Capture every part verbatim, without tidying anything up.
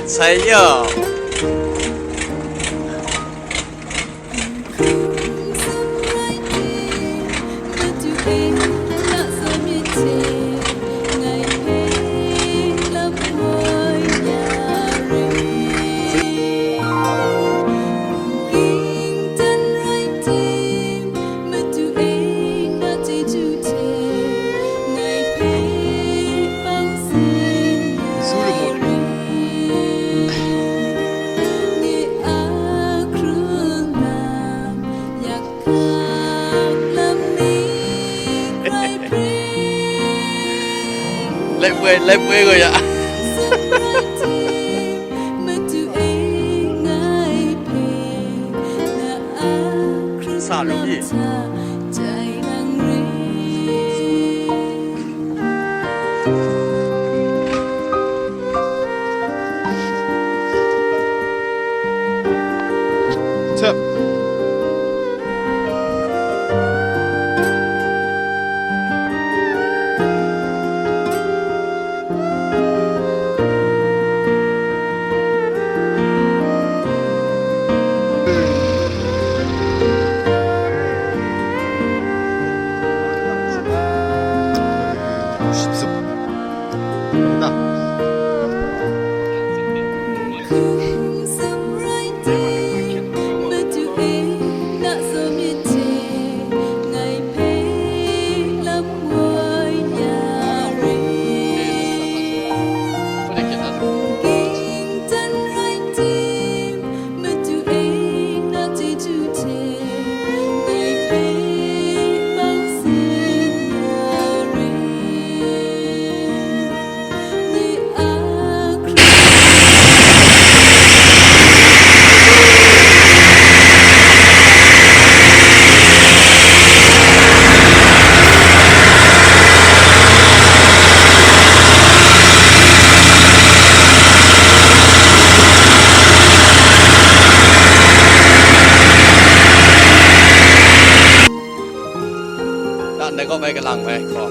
Sai yo. Lai poi, lai poi gaw ya. Sa lu i. Cep. Dan dai kaw bai kalang bai gaw.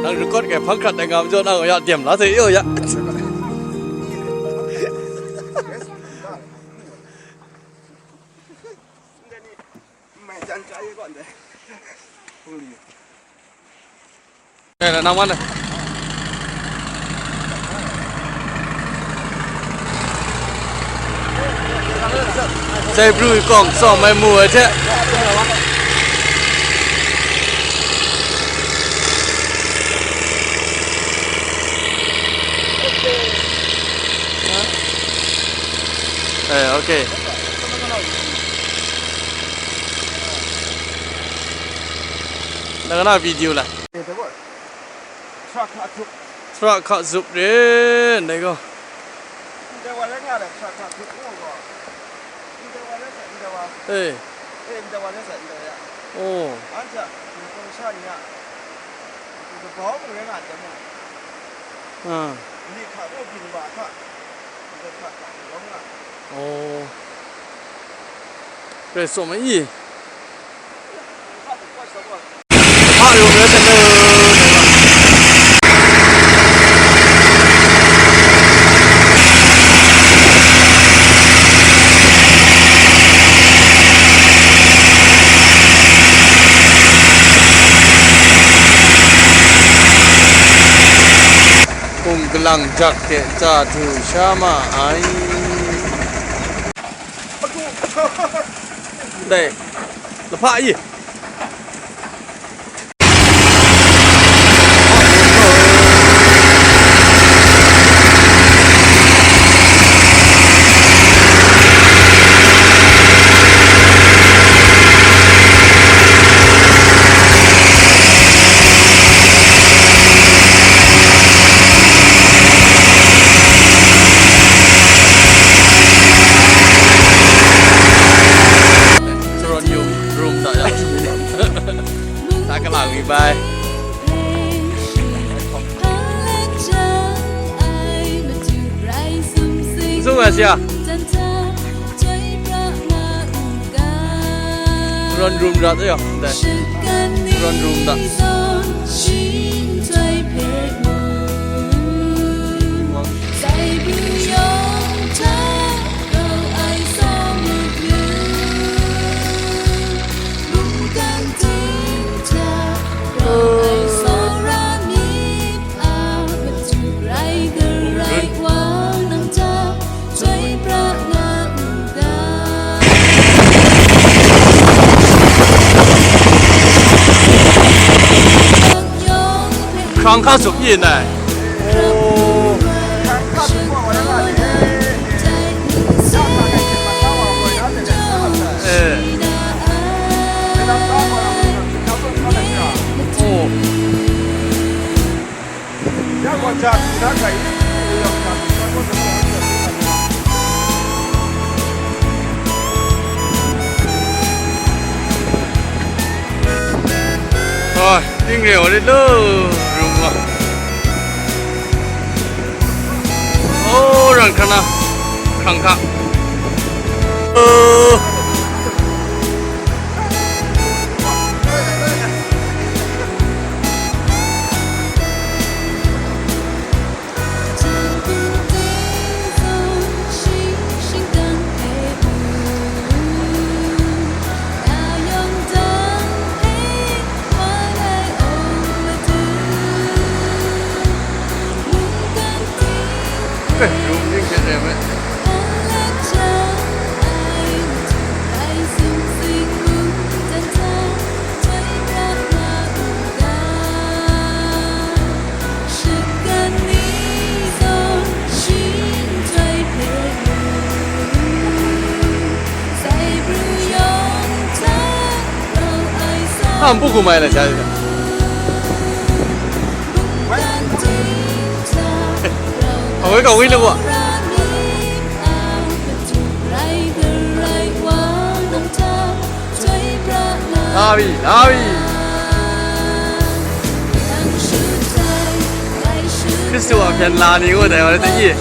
Nang record kai hpang hkrat ai nga majaw, nang ya dem la se yo ya. Eh, nang wan e. Dai bru kawng tsawm ai mu ai hte. Eh, okay. Nang na video la. Truck hka zup. Truck hka zup re, ndai gaw. Ndai wa rai nga le, truck hka zup ngu gaw. Ndai wa rai sa, ndai wa. Eh. Eh, ndai wa rai sa, ndai wa ya. Oh. Anhte a, kung sha ni a, kabau mung rai nga jang mung. Ah. Ni hka gaw byin wa hka. Ndai hka hka ni rawng nga. Oh. Rai sawm ai i. Hkum kalang jak de, chya htu sha ma ai. Dai, lahpa i. Saron yung room ta ya. Ta kalang mi bai. Sung a siya. Saron room ra ta ya. Dai. Rawn rum da. Hkrang hka tsup yin ai. Eh. Oh. Ai, ting re wa rit lu, rum wa. Oh, ran hkra na, hkrang hka. Oh. A, mpu kumai la sha. Awai ka wai la wa. Lawi, lawi. Hkristu a hpyen la ni ngu dai wa le, dai i.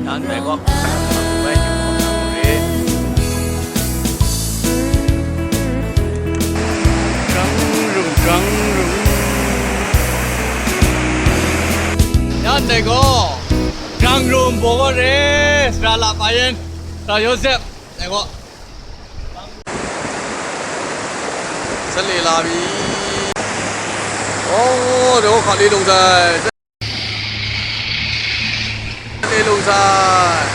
Yan dai gaw, bai hkying hkawm na gaw re. Jang rum, jang rum. Yan dai gaw, jang rum baw gaw re, sara la pa yin, sara Yawsep, dai gaw. Sa le la mi. Oh, dai gaw hka le lung sai. Lung sai.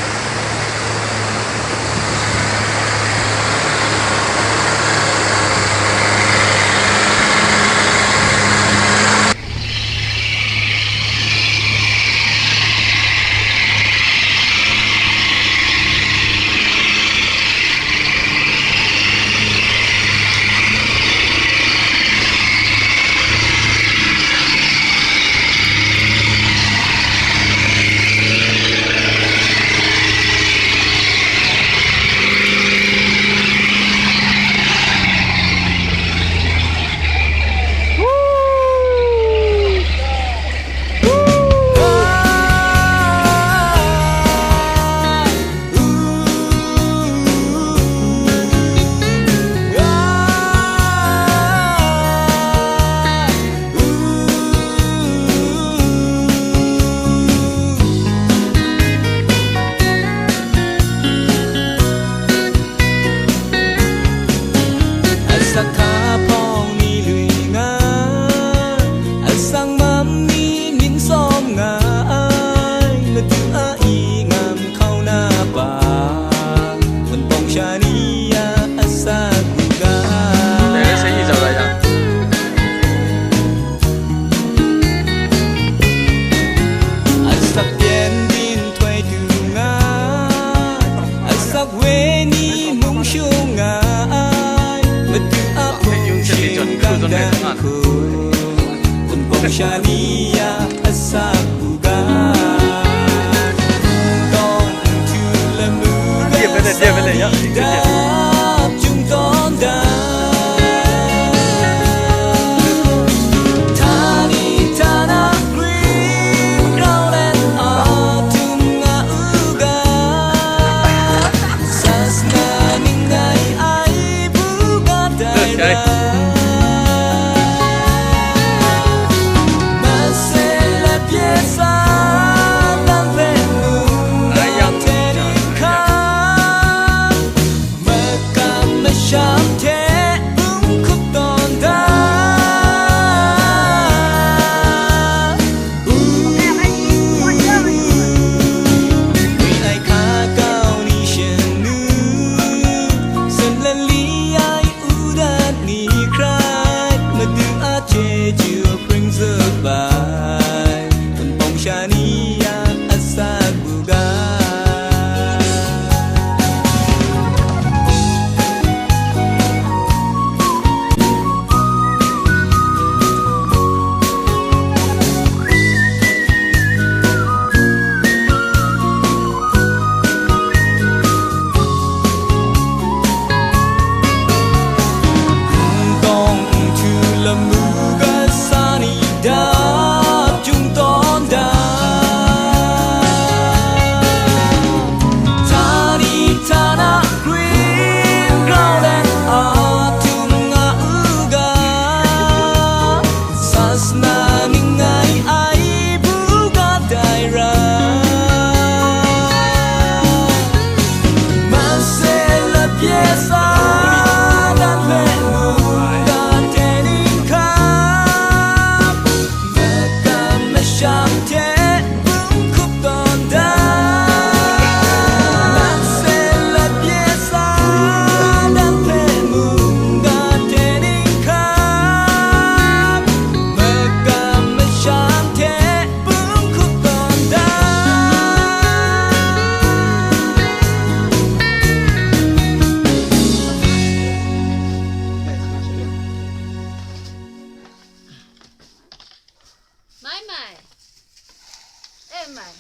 Dang hku, Wunpawng sha ni ya asak u ga. Tawng htu lamu ga sa ni dap jung tawn da. Htani htana grin grau let a htum nga u ga. Sasana ning ngai ai bu ga dai ra. Mase la pye sa lam hpe mung na hte ning hkam, makam masham hte bung hkup tawn da. U, ngwi ai hka kau ni shanu, san lali ai u dat ni hkrai, Madu a chyeju pring zut bai, Wunpawng sha ni ya asak u ga. Ntawng nhtu lamu ga sa ni dap jung tawn da. Htani htana grin grau let a htum nga u ga. Sasana ning ngai ai bu ga dai ra. Mase la pye sa dan hpe mung ga hte ning hkam, makam masham hte bung hkup tawn da. Mase la pye sa dan hpe mung ga hte ning hkam, makam masham hte bung hkup tawn da. Mai mai. E mai.